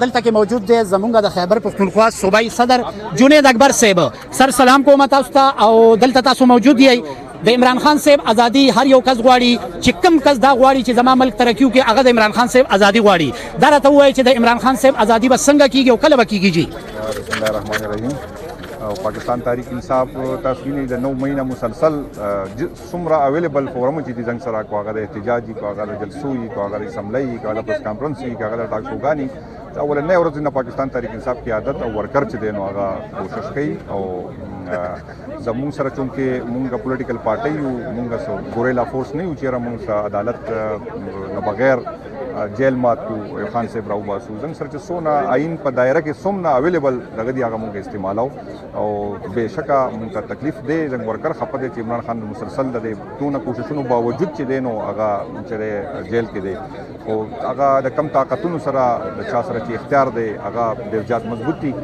دلته کې موجود دی زمونږ د خیبر پښتونخوا صوبایي صدر جنید اکبر صاحب. سر سلام کوم تاسو ته او دلته تاسو موجود یئ. د عمران خان صاحب ازادي هر یو کس غواړي، چې کم کس دا غواړي چې زما ملک ترقي وکړي، هغه د عمران خان صاحب ازادي غواړي. دا راته ووایي چې د عمران خان صاحب ازادي به څنګه کیږي او کله به کیږي جی؟ بسم الله الرحمن الرحیم. او پاکستان تحریک انصاف تاسو وینئ د 9 مهینه مسلسل څومره اویلیبل فورم چې دي زنګ سره، کو هغه د احتجاجي، کو هغه د جلسو، کو هغه د اسمبلی، کو هغه د پریس کانفرنس، کو هغه د ټاک شوګانی، اولنۍ ورځ نه پاکستان تحریک انصاف قیادت او ورکر چې دی نو هغه کوشش کوي. او زموږ سره چونکه مونږ پولیټیکل پارټي یو، مونږ سو ګوریلا فورس نه یو چې را مونږ عدالت نه بغیر جیل مات کو خان صاحب راو باسو. زموږ سره چې سونه آئین په دایره کې څومره اویلیبل دغه دی، هغه مونږ استعمالو. او بېشکه مونږ ته تکلیف دی، زموږ ورکر خپه دی چې عمران خان مسلسل د دونه کوششونو باوجود چې دی نو هغه چې جیل کې دی، خو هغه د کم طاقتونو سره د چا سره چې اختیار دی هغه ډېر زیات مضبوط دي.